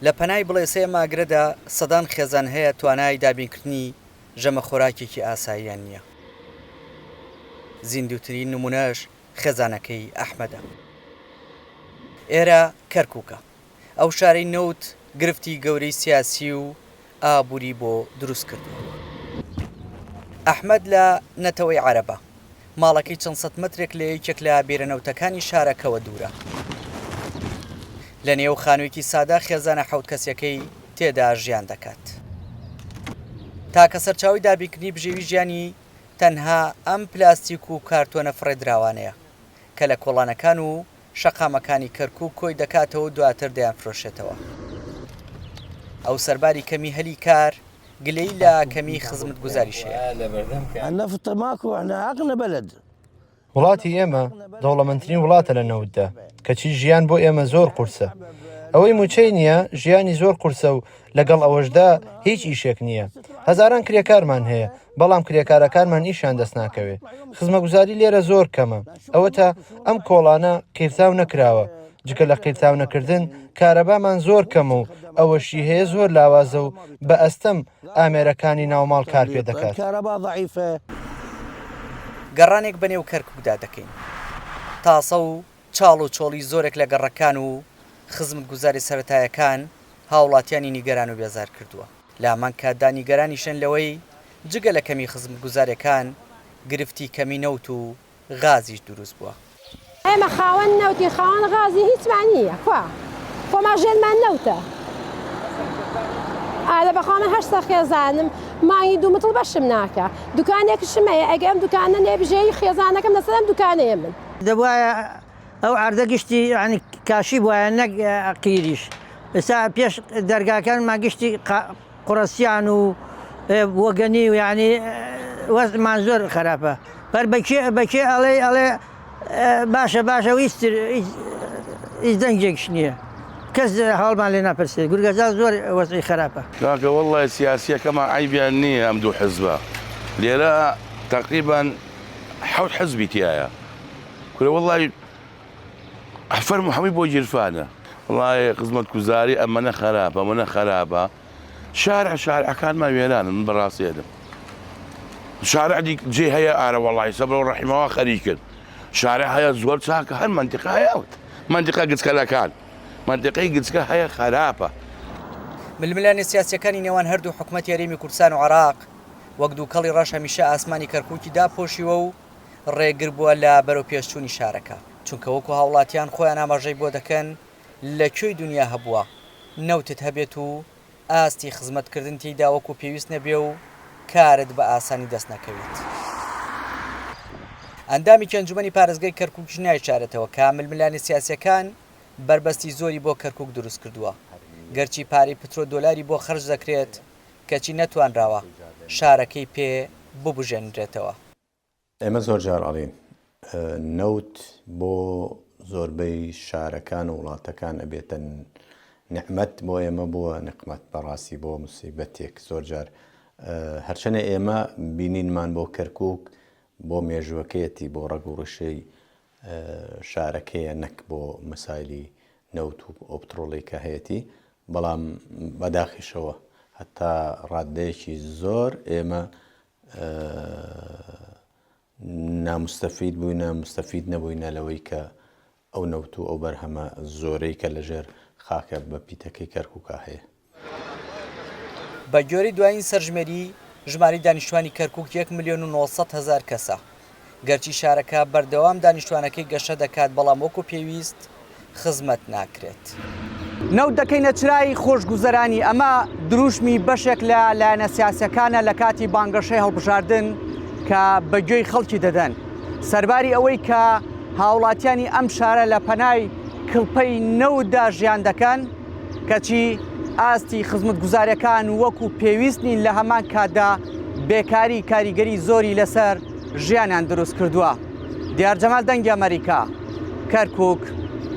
لە پەنای بڵێسەی ئەم ئاگرەدا سەدان خێزان هەیە توانای دابینکردنی ژەمە خۆراکێکی ئاساییان نییە. زیندووترین نموونەش خێزانەکەی ئەحمەدە. ئێرە کەرکووکە. ئەو شارەی نەوت گرفتی گەورەی سیاسی و ئابووری بۆ دروست کردووە. ئەحمەد لە نەتەوەی عەرەبە، ماڵەکەی چەند سەد مەترێک لە یەکێک لە بیرە نەوتەکانی شارەکەوە دوورە. لە نێو خانوویەکی سادە خێزانە حەوت کەسیەکەی تێدا ژیان دەکات. تاکە سەرچاوەی دابینکردنی بژێوی ژیانی تەنها ئەم پلاستیک و کارتۆنە فڕێدراوانەیە کە لە کۆڵانەکان و شەقامەکانی کەرکوک کۆی دەکاتەوە و دواتر دەیانفرۆشێتەوە. ئەو سەرباری کەمی هەلی کار، گلەیی لە کەمی خزمتگوزاریش هەیە. وڵاتی ئێمە دەوڵەمەندترین وڵاتە لە نەوتدا، کەچی ژیان بۆ ئێمە زۆر قورسە. ئەوەی مووچەی نییە ژیانی زۆر قورسە و لەگەڵ ئەوەشدا هیچ ئیشێک نییە. هەزاران کرێکارمان هەیە، بەڵام کرێکارەکانمان ئیشیان دەست ناکەوێ. خزمەگوزاری لێرە زۆر کەمە. ئەوەتا ئەم کۆڵانە قیرتاو نەکراوە. جگە لە قیرتاو نەکردن، کارەبامان زۆر کەمە و ئەوەشی هەیە زۆر لاوازە و بە ئەستەم ئامێرەکانی ناوماڵ کار پێ دەکات. گەڕانێک بەنێو کەرکوکدا دەکەین. تاسە و چاڵ و چۆڵی زۆرێک لە گەڕەکان و خزمتگوزاری سەرەتایەکان هاوڵاتیانی نیگەران و بێزار کردووە. لە هەمان کاتدا نیگەرانیشن لەوەی جگە لە کەمی خزمتگوزارێکان گرفتی کەمی نەوت و غازیش دروست بووە. ئێمە خاوەن نەوتین خاوەن غازین هیچمان نییە کوا خۆمان ژێرمان نەوتە ئالە بەخوا من هەشت سەر خێزانم مانگی دوو متڵ بەشم ناکا دوکانێکشم هەیە ئەگەر ئەم دوکانە نەبژێی خێزانەکەم لەسەر ئەم دوکانەیە من. دەبوایە ئەو عەردە گشتی یانی کاشی بوایە نەک قیریش ئێستا پێش دەرگاکانمان گشتی قوڕەسیان و وەگەنی و یانی وەزعمان زۆر خراپە بەر بەکێ بەکێ ئەڵێ ئەڵێ باشە باشە و هیچ تر هیچ دەنگێکش نییە کەس هەواڵمان لێ ناپرسێت گورگەزا زۆر وەزعی خراپە. کاکە وەڵای سیاسیەکەمان عەیبیان نیە ئەم دوو حزبە لێرە تەقریبەن حەوت حزبی تیایە کورە وەڵای فەرموو هەمووی بۆ گیرفانە. وەڵای خزمەتگوزاری ئەمەنە خەراپە ئەمەنە خەراپە شارع شارعەکانمان وێرانن من بەڕاستی ئەلم شارع دی جێ هەیە ئارە وەڵای سەبر و ڕەحیمەوە خەریکن شارع هەیە زۆر چاکە هەر منتیقە هەیە منتیقە گچکەلەکان منتیقەی گچکە هەیە خەراپە. ململانێ سیاسییەکانی نێوان هەردوو حکومەتی هەرێمی کوردستان و عێراق وەک دووکەڵی ڕەش هەمیشە ئاسمانی کەرکووکی داپۆشیوە و ڕێگر بووە لە بەرەوپێشچوونی شارەکە، چونکە وەکو هاوڵاتیان خۆیان ئاماژەی بۆ دەکەن لە کوێی دونیا هەبووە نەوتت هەبێت و ئاستی خزمەتکردن تێیدا وەکو پێویست نەبێ و کارت بە ئاسانی دەست نەکەوێت. ئەندامێکی ئەنجومەنی پارێزگای کەرکوکیش نایشارێتەوە کە ململانێ سیاسیەکان بەربەستی زۆری بۆ کەرکوک دروست کردووە، گەرچی پارەی پترۆ دۆلاری بۆ خەرج دەکرێت کەچی نەتوانراوە شارەکەی پێ ببوژێنرێتەوە. ئێمە زۆر جار ئەڵێین نەوت بۆ زۆربەی شارەکان و وڵاتەکان ئەبێتە نعمەت بۆ ئێمە بووە نقمەت بەڕاستی بۆ مسیبەتێک زۆر جار هەرچەنە ئێمە بینینمان بۆ کەرکک بۆ مێژوەکەیەتی بۆ ڕەگ و ڕیشەی شارەکەیە نەک بۆ مەسایلی نەوت و ئۆپترۆڵی کە هەیەتی بەڵام بەداخیشەوە هەتا ڕاددەیەکی زۆر ئێمە نامستەفید بووینە مستەفید نەبووینە لەوەی کە ئەو نەوت و ئەو بەرهەمە زۆرەی کە لەژێر خاکە بە پیتەکەی کەرکووکا هەیە. بە گوێرەی دوایین سەرژمێری، ژمارەی دانیشتوانی کەرکوک یەک ملیۆن و 900 هەزار کەسە. گەرچی شارەکە بەردەوام دانیشتوانەکەی گەشە دەکات، بەڵام وەکو پێویست خزمەت ناکرێت. نەوت دەکەینە چرای خۆشگوزەرانی، ئەمە دروشمی بەشێک لە لایەنە سیاسیەکانە لە کاتی بانگەشەی هەڵبژاردن کە بە گوێی خەڵکی دەدەن. سەرباری ئەوەی کە هاوڵاتیانی ئەم شارە لە پەنای کڵپەی نەوتدا ژیان دەکەن، کەچی ئاستی خزمەتگوزاریەکان وەکو پێویست نین لە هەمان کاتدا بێکاری کاریگەری زۆری لەسەر ژیانیان دروست کردووە. دیار جەمال دەنگی ئەمەریکا، کەرکوک.